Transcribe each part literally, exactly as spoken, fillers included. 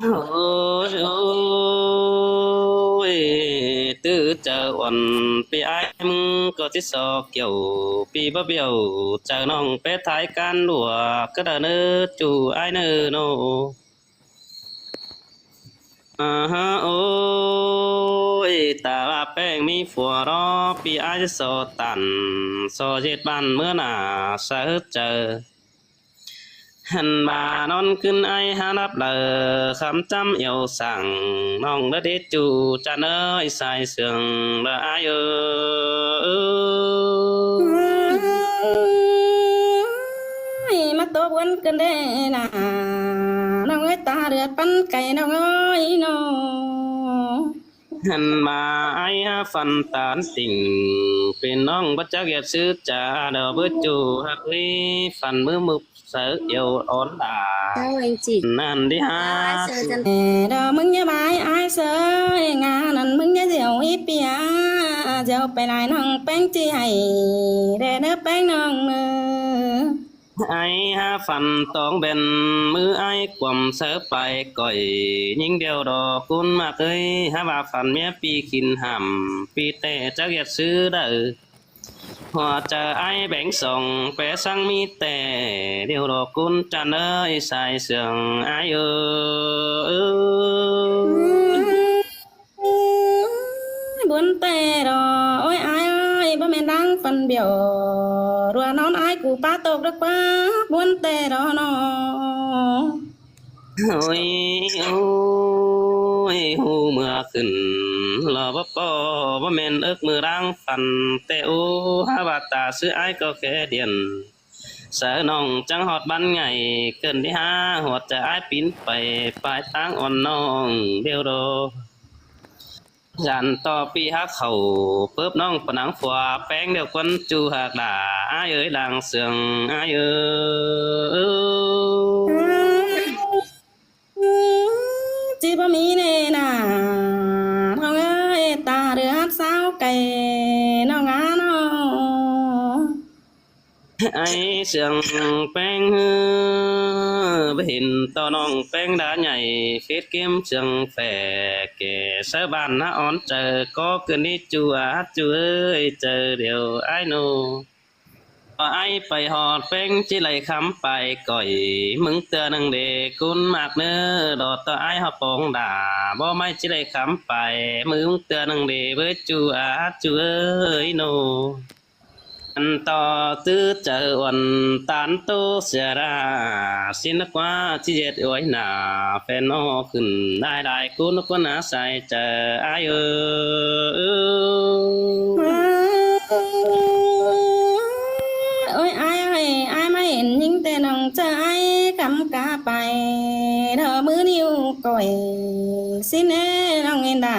Ôi, ôi, ꞌtứ chaư uôn ꞌpi ải ꞌmứng ꞌcọ ꞌchí so kiẻo ꞌpi báu bẻo chaư ꞌnọng pé thái căn đua cá đa ꞌnớ ꞌchu ải ꞌnớ ꞌnớ. Ôi, ta ꞌva ꞌpéng ꞌmí phua ꞌnọ ꞌpi ải so tản so ꞌdệt bản ꞌmứa nả sa ứt chaư. Hăn ꞌva ꞌnón ꞌcứn ải hả ꞌnặp đaư khắm chăm ẻo sảng ꞌnọng đa đế ꞌchu chăn ới sai sương đa ải ới. Ôi, ꞌmá ꞌtố buôn ꞌcứn đé nả ꞌnọng ới, ta đưệt pắn cay ꞌnọng ới ꞌnớ. Hăn ꞌva ải hả phăn tản tỉnh pên ꞌnọng báu chắc ꞌdệt ꞌsứ chaư đo báu ꞌchu hák ới phăn ꞌmứ ꞌmựp saư ẻo ón đa. Năn đi hả. Đo ꞌmứng ꞌnhá bái ải saư, ꞌnga năn ꞌmứng ꞌnhá dẻo í pia, dẻo pay lai ꞌnọng ꞌpéng ꞌchí hảy, đe ꞌnớ ꞌpéng ꞌnọng ꞌnớ. Ải hả phăn tong bén ꞌmứ ải cuôm saư pay ꞌcọi, ꞌnhính điêu đo ꞌcốn ꞌmặc ới, hả ꞌva phăn ꞌmía ꞌpi kin hảm, ꞌpi ꞌtẹ chắc ꞌdệt ꞌsứ đaư. Hua chaư ải béng song pé ꞌsướng ꞌmí ꞌtẹ, điêu đo ꞌcốn chăn ới sai sương ải ới. Buôn ꞌtẹ đo, ôi ải ới, báu ꞌmen đang phăn bẻo, đua ꞌnón ải cu pá tốc đa ꞌquá, buôn ꞌtẹ đo ꞌnớ. Ôi, ôi, hu ꞌmưa khửn lo báu ꞌpo, báu ꞌmen ớc ꞌmưa đang phăn ꞌtẹ ú, hả ꞌva ta ꞌsứ ải ꞌcọ khé điện. Saư ꞌnọng chắng ꞌhọt bản ngay, ꞌcợn đi hả ꞌhọt chaư ải pín pay, pay táng uôn ꞌnọng điêu đo. Dản ꞌto ꞌpi hák khảu, pớp ꞌnọng pơnắng phua ꞌpéng điêu ꞌquăn ꞌchu hák đa, ải ới đang sương ải ới. ꞌChí báu ꞌmí ꞌnê nả ꞌnọng ới, ta đưệt hák sáo cay ꞌnọng ꞌnớ ꞌnớ. Ải sương ꞌpéng ꞌhứ, báu hên ꞌto ꞌnọng ꞌpéng đa nhảy, phết ꞌkêm sương phẻ kẻ saư bản hả ón chaư, ꞌcọ ꞌcứn đi ꞌchu át ꞌchu ới, chaư điêu ải ꞌnớ. Ải pay ꞌhọt ꞌpéng ꞌchí đảy khắm pay ꞌcọi, ꞌmứng ꞌtưa ꞌnưng đê ꞌcốn ꞌmặc ꞌnớ, đo ꞌto ải ꞌhọt pong đa, báu ꞌmạy ꞌchí đảy khắm pay, ꞌmứng ꞌtưa ꞌnưng đê báu ꞌchu át ꞌchu ới ꞌnớ. Ăn ꞌto ꞌtứ chaư uôn tản ꞌtố sia đa, ꞌsịn ꞌquá ꞌchí ꞌdệt ôi nả, phén ꞌnọ khửn đai đai ꞌcốn ꞌquá nả sai chaư ải ới. Ôi ải ơi, ải ꞌmá hên ꞌnhính ꞌtẹ ꞌnọng chaư ải khắm cá pay, đo ꞌmứ ꞌniu ꞌcọi ꞌsịn ê ꞌnọng hên đa,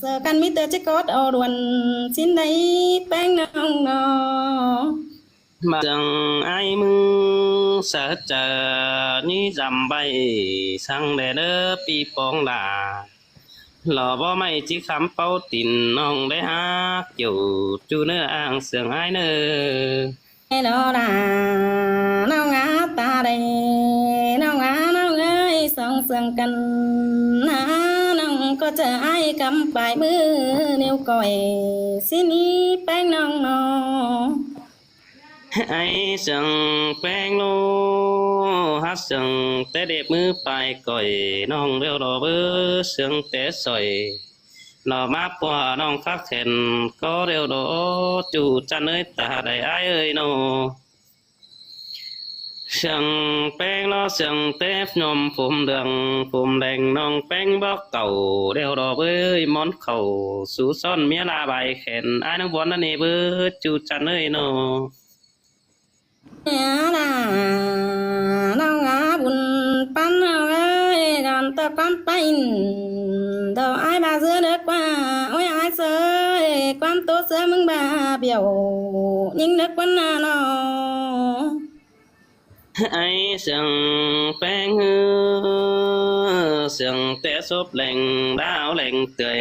saư căn ꞌmí ꞌtưa ꞌchí cót au đuôn ꞌsịn đảy ꞌpéng ꞌnọng ꞌnớ. ꞌMá sương ải ꞌmứng saư chaư ꞌnị dăm ꞌvạy, săng đe ꞌnớ ꞌpi pong đa, lo báu ꞌmạy ꞌchí khắm páu tin ꞌnọng đảy hák, kiẻo ꞌchu ꞌnớ ꞌang sương ải ꞌnớ. Ê lo đa ꞌnọng ꞌngá ta đảy, ꞌnọng ꞌngá ꞌnọng ới, song sương căn nả ꞌnọng ꞌcọ chaư ải khắm pay ꞌmứ ꞌniu ꞌcọi ꞌsịn ꞌnị ꞌpéng ꞌnọng ꞌnớ. Ải sương ꞌpéng ꞌlô, hák sương té đếp ꞌmứ pay ꞌcọi, ꞌnọng điêu đo báu sương té sỏi. Lo ꞌmá ꞌpua ꞌnọng khắc khen ꞌcọ điêu đo, ꞌchu chăn ới ta đảy ải ới ꞌnớ. Sương ꞌpéng ꞌlô sương té ꞌnhôm phôm lương phôm đeng, ꞌnọng ꞌpéng bók cảu điêu đo báu ꞌmón khảu, sú ꞌsón ꞌmía ꞌla bai khen ải ꞌnọng bón ꞌnị báu ꞌchu chăn ới ꞌnớ. Ê đa, ꞌnọng ꞌngá bun păn ꞌnọng ới, căn ꞌtọ ꞌquám pay đo ải ꞌva ꞌsứa đớc ꞌva, ôi ải saư ơi, ꞌquám ꞌtố ꞌsứa ꞌmứng ꞌva bẻo ꞌnhính đớc ꞌquăn nả ꞌnớ. Ải sương ꞌpéng ꞌhứ, sương té sốp leng đao leng tươi,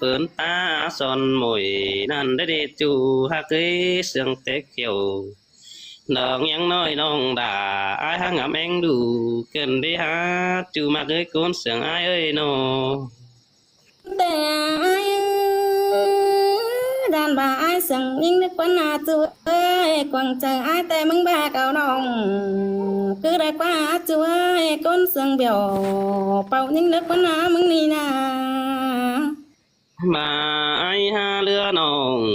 phớn ta son mổi năn đảy đi ꞌchu hák ới, sương té kiẻo Nong ꞌnhắng ꞌnọi ꞌnọng đa, ải hák ngắm ꞌhéng đu, ꞌcợn đi hák ꞌchu ꞌmặc ới ꞌcốn sương ải ới ꞌnọ. Té ải ꞌdan ꞌva ải sương ꞌnhính ꞌnớ ꞌquán a ꞌchu ới, quảng chaư ải té ꞌmứng ꞌva cáu ꞌnọng. Cứ đảy ꞌquá a ꞌchu ới, ꞌcốn sương bẻo, pảu ꞌnhính ꞌnớ ꞌquán a ꞌmứng ꞌnị ꞌna. ꞌVa ải hák ꞌlứa ꞌnọng,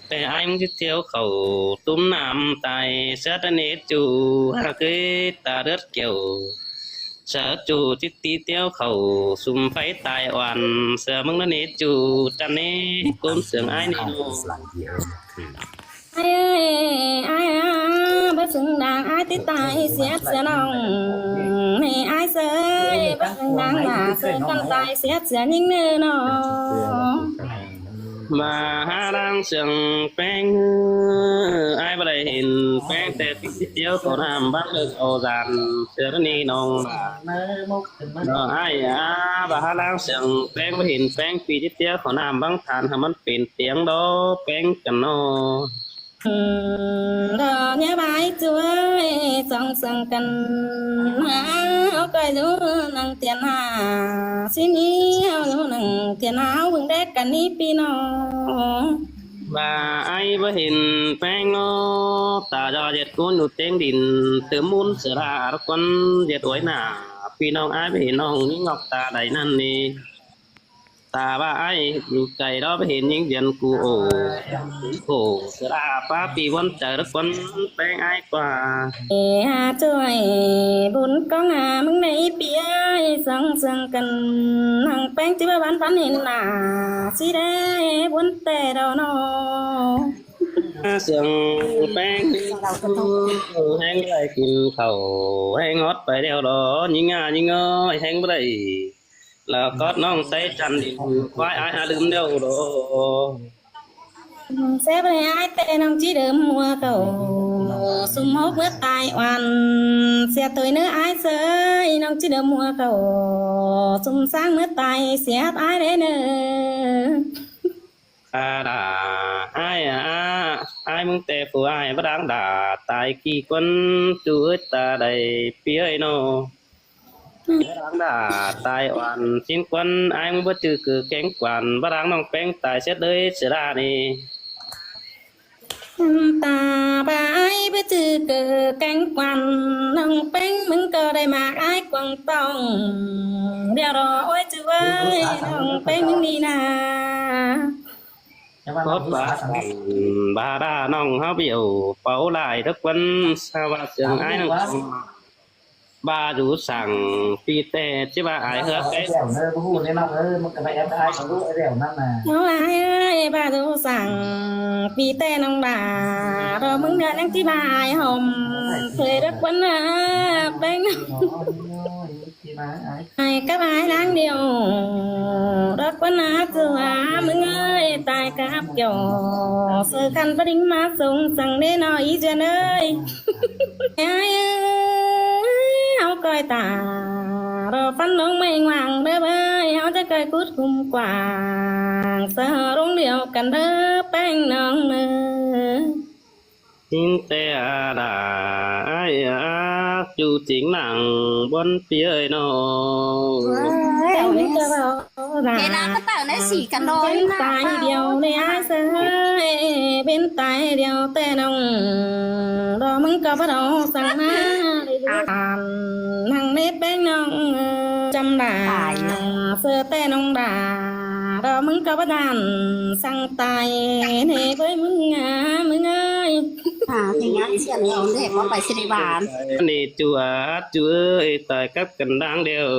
té ải ꞌmứng ꞌchí ꞌtiếu khảu tủm ꞌnặm tai ꞌsứa ꞌnị ꞌchu, hák ới ta ꞌlứt kiẻo. Sa ꞌchu ꞌchí ꞌtiếu khảu sum pháy tai oan, ꞌsứa ꞌmứng ꞌnị ꞌchu, ꞌchăn ꞌnị ꞌcốn sương ải ꞌnị ꞌnọ. Ải ới, ải a, báu sưng đang ải ꞌtí tai sia ꞌsứa ꞌnọng. ꞌNị ải ꞌsớ ới, báu sưng đang ꞌva ꞌsớ ꞌcắn tai sia ꞌsứa ꞌnhính ꞌnớ ꞌnọ. ꞌVa hák ꞌláng sương ꞌpéng, ải báu đảy hên ꞌpéng té ꞌchí ꞌtiếu khảu ꞌnặm báng ꞌlợc au dan ꞌsứa ꞌnị ꞌnọng. Ải a, ꞌva hák ꞌláng sương ꞌpéng báu hên ꞌpéng ꞌpi ꞌchí ꞌtiếu khảu ꞌnặm báng than hảư ꞌmắn pên tiếng đó ꞌpéng căn ꞌnọ. Ư, ꞌnhá ꞌva ải ꞌchu ới, song sương căn, hák ꞌháu ꞌcoi dú nẳng tiên ꞌhạ, ꞌsịn ꞌnị ꞌháu dú nẳng tiên ꞌhạ, ꞌháu ꞌpứng đé căn ꞌnị ꞌpi ꞌnọng. ꞌVa ải báu hên ꞌpéng ꞌnọ, ta ꞌdọ ꞌdệt ꞌcốn dú ꞌtếng đin, tứm ꞌmún sửa ꞌlạ đắc ꞌquán ꞌdệt uối nả, ꞌpi ꞌnọng ải báu hên ꞌnọng ꞌnhính ꞌnọk ta đảy ꞌnặn ꞌnị. Ta ꞌva ải dú cay đó báu hên ꞌnhính duyên cu ổ, ổ sửa ꞌlạ ꞌpá ꞌpi ꞌvón chaư đắc ꞌquán ꞌpéng ải ꞌquá. Ê, hák ꞌchu ới, bun cóng a ꞌmứng ꞌnị ꞌpi ới, song sương căn, hăng ꞌpéng ꞌchí ꞌva ꞌvắn ꞌvắn hên ꞌnạ, ꞌsịn đé bun té đaư ꞌnọ. Sương ꞌpéng ꞌhéng báu đảy kin khảu, ꞌhéng ót pay ꞌlẹo đó, ꞌnhính a ꞌnhính ơi, ꞌhéng báu đảy. Lỏ cót ꞌnọng ꞌsáy chăn đi, ꞌquái ải hák lưm ꞌlẹo đó. Sép ới, ải té ꞌnọng ꞌchí đơm ꞌmứa khảu, sum hốc ꞌmứa tai oan, sia thôi ꞌnớ ải ꞌsớ ới, ꞌnọng ꞌchí đơm ꞌmứa khảu, sum ꞌsáng ꞌmứa tai sia ải đé ꞌnớ. A đa, ải a, ải ꞌmứng té phủ ải báu đang đa tai ꞌki ꞌquán ꞌchu ới ta đảy ꞌpi ới ꞌnọ. Báu đang đa tai oan ꞌsịn ꞌquán, ải ꞌmứng báu ꞌchư cư kéng quan, báu đang ꞌnọng ꞌpéng tai sét đới sửa ꞌlạ ꞌnị. Ta ꞌva ải báu ꞌchư cư kéng quan, ꞌnọng ꞌpéng ꞌmứng ꞌcọ đảy ꞌmặc ải quảng tong. Điêu đó ôi ꞌchu ới, ꞌnọng ꞌpéng ꞌmứng ꞌnị ꞌna. Khót ꞌva, ꞌva đa ꞌnọng ꞌháu bẻo, páo lai đắc ꞌquán, sa ꞌva sương ải ꞌnọng ꞌva dú săng ꞌpi ꞌtẹ, ꞌchí ꞌva ải ꞌhứa ké. Ôi ải ơi, ꞌva dú săng ꞌpi ꞌtẹ ꞌnọng đa, ꞌló ꞌmứng ꞌnhá ꞌnhắng ꞌchí ꞌva ải hom, thuê đắc ꞌquán ꞌna, ꞌpéng. Ải cắp ải ꞌláng điêu, đắc ꞌquán ꞌna ꞌchu ꞌva ꞌmứng ơi, tai cắp kiẻo, sư căn báu đinh ꞌmá sung săng đé ꞌnọ ꞌí duyên ơi. Ải ơi, ꞌháu ꞌcoi ta, ꞌló ꞌphắn ꞌnọng ꞌmạy ngoang đé ꞌvới, ꞌháu chắng ꞌcoi cút khum quảng, sa ꞌhọ ꞌlống điêu căn đé ꞌpéng ꞌnọng ꞌnớ. ꞌTếng ꞌtẹ a đa, ải a, ꞌchu chính nẳng ꞌbuôn ꞌpi ơi ꞌnọ. Ôi, ôi, ôi. Thế là có tao đấy xỉ cả đôi. Bến tai điêu ꞌnị ải ꞌsớ ới, bến tai điêu ꞌtẹ ꞌnọng, ꞌló ꞌmứng ꞌcọ báu đaư săng ꞌna, ꞌnhắng ꞌnê ꞌpéng ꞌnọng, chăm đa, ꞌsớ ꞌtẹ ꞌnọng đa, ꞌló ꞌmứng ꞌcọ báu đaư săng tai, ꞌnê ꞌvới ꞌmứng a, ꞌmứng ơi. À, thì ngắn chuyện này ổn định, có phải xin đi bàn. ꞌNị ꞌchu a, ꞌchu ơi, tai cắp căn ꞌláng điêu.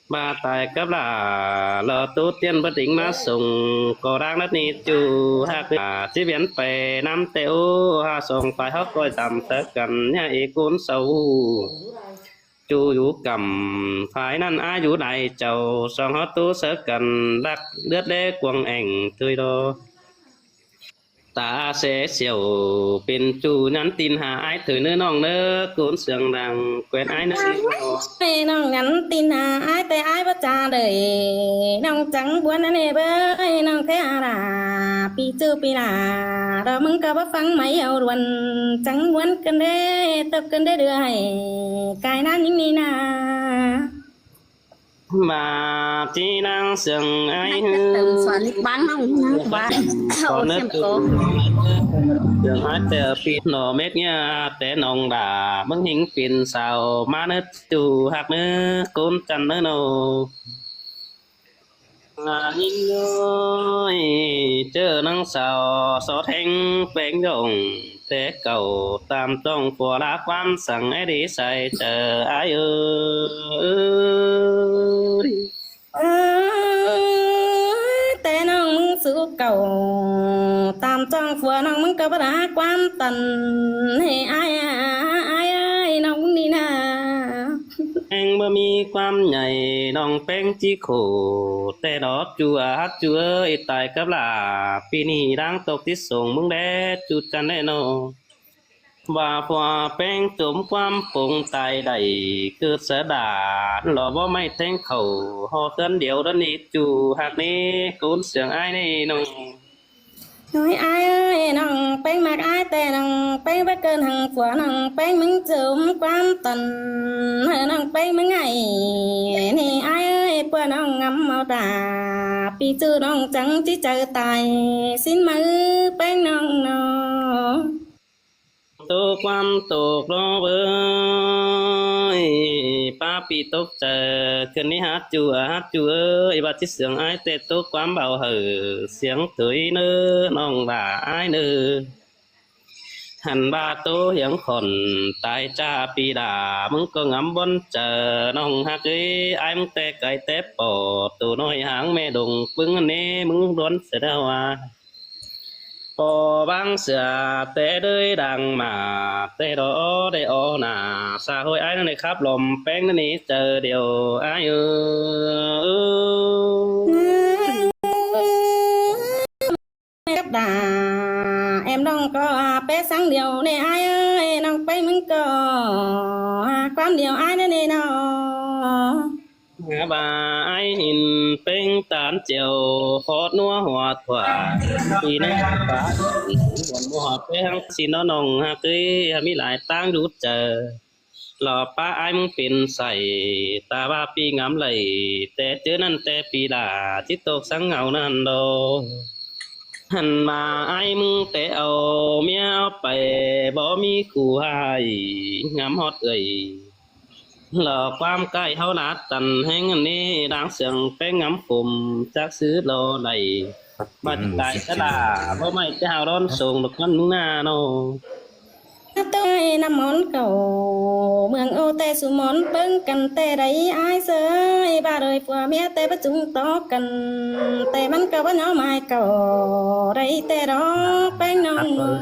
ꞌVa tai cắp đa, ꞌló ꞌtố tiên báu đinh ꞌmá sung, ꞌcọ đang đắt ꞌnị ꞌchu, ꞌhặc a, ꞌchí viến pay ꞌnăm ꞌtẹ ô, ha song phái ꞌháu ꞌcoi tăm sáư căn, ꞌnhá ê ꞌcốn sau. ꞌChu dú căm, phái ꞌnặn ải dú đảy chảu, song ꞌháu ꞌtố sáư căn, đắc ꞌlướt đé cuông ẻng ꞌtui đô. ta se siêu pên ꞌchu nhắn tin ha ải thôi ꞌnớ ꞌnọng ꞌnớ, ꞌcốn sương đang quen ải ꞌnớ. Ê, ꞌnọng nhắn tin ha ải ꞌtẹ ải báu ꞌchạ đảy. ꞌNọng chắng buôn ăn ê bới, ꞌnọng thế à đà, pi ꞌchu pi đà, đó ꞌmứng ꞌcọ báu ꞌphắng máy au đuôn, chắng buôn ꞌcứn đê, tốc ꞌcứn đê đưa hảy, cai ꞌnán ꞌnhính ꞌnị ꞌna. Ba ꞌchí ꞌnáng sương ải ꞌhứ. Tơm soán ꞌlịt ꞌváng ꞌnọng ꞌnáng ꞌva. Có ꞌnớ ꞌchu. Sương ải ꞌtẹ pi ꞌnọ mết ꞌnhá ꞌtẹ ꞌnọng đả ꞌmứng ꞌhính pên sau ꞌmá ꞌnớ ꞌchu ꞌhặc ꞌnớ ꞌcốn chăn ꞌnớ ꞌnọ. ꞌNhính ơi, ꞌchớ ꞌnáng sau sót ꞌhéng ꞌpéng dông té cảu tam ꞌtóng phua lá ꞌquám săng é đi sai chaư ải ơi. Ơ, té ꞌnọng ꞌmứng sú cảu tam ꞌtóng phua ꞌnọng ꞌmứng ꞌcọ báu đá ꞌquám tăn ꞌnị ải, ải ơi, ꞌnọng ꞌnị ꞌna. ꞌPéng báu ꞌmí ꞌquám nhảy ꞌnọng ꞌpéng ꞌchí khổ, té đó ꞌchu à hắc ꞌchu ơi, tai cắp lả pi ꞌnị đang tốc ꞌchí sông ꞌmứng đé ꞌchu chăn đé ꞌnọ. Ba phua ꞌpéng chốm ꞌquám pông tai đảy, ꞌcứt sa đả lo báu ꞌmạy ꞌtếng khảu, ꞌhó ꞌtớn điêu đá ꞌnị ꞌchu ꞌhặc ꞌnị, ꞌcốn sương ải ꞌnị ꞌnọng. Ôi ải ơi, ꞌnọng ꞌpéng ꞌmặc ải ꞌtẹ ꞌnọng ꞌpéng báu ꞌcợn hăng phua ꞌnọng ꞌpéng ꞌmứng chốm ꞌquám tăn, ꞌnọng ꞌpéng ꞌmứng ải ꞌnị ải ơi, phua ꞌnọng ngắm au đả, pi ꞌchu ꞌnọng chắng ꞌchí chaư tai, sính máư ꞌpéng ꞌnọng ꞌnọ. Tốc ꞌquám tốc đó bới, ꞌpá pi tốc chaư, ꞌcứn ꞌnị hắc ꞌchu à hắc ꞌchu ơi, ba ꞌchí sương ải ꞌtẹ tốc ꞌquám báu hảư, siêng thôi ꞌnớ ꞌnọng đả ải ꞌnớ. Hăn ba ꞌtố hiếng khỏn tai ꞌchạ pi đả, ꞌmứng ꞌcọ ngắm bón chaư ꞌnọng ꞌhặc ới, ải ꞌmứng ꞌtẹ cai ꞌtẹ ꞌpọ, tô ꞌnọi háng ꞌme đông ꞌpứng ꞌnị ꞌmứng đón sửa đao à. Pô ꞌváng sửa té đới đang ꞌmá, té đó đé ó nả, xã hội ải ꞌnị khắp lom ꞌpéng ꞌnị chaư điêu ải ơi. Cắp đả, em ꞌnọng ꞌcọ à pé sáng điêu ꞌnị ải ơi, ꞌnọng ꞌpéng ꞌmứng ꞌcọ à ꞌquám điêu ải ꞌnị ꞌnị ꞌnọ. Ba ải hin ꞌpéng tán chiêu khót ꞌnúa hua thuả, pi ꞌnị bá, buôn ꞌmá hua pé hăng sính ꞌnọng ꞌnọng ꞌhặc ới, ꞌmí lai ꞌtáng dút chaư. Lo ꞌpá ải ꞌmứng pên sai, ta ba pi ngắm đảy, té ꞌchớ ꞌnặn té pi đả, ꞌchí tốc sáng ngảu ꞌnặn đô. Hăn ba ải ꞌmứng té au ꞌmía pay, báu ꞌmí khu hai, ngắm ꞌhọt ơi. Lo ꞌquám cai ꞌháu nát tăn ꞌhéng ꞌnị, đang sương ꞌpéng ngắm khum, chắc xứ lo đảy. Ba ꞌchí tai cá đà, báu ꞌmạy ꞌchí hao đón sông lục ꞌmắn ꞌmứng ꞌna ꞌnọ. Tôi năm món cảu, mương ô té sú món ꞌpứng căn té đảy ải ơi, ba đôi phua ꞌmía té báu chúng tó căn, té ꞌmắn ꞌcọ báu nhó mai cảu, đảy té đó ꞌpéng ꞌnọng.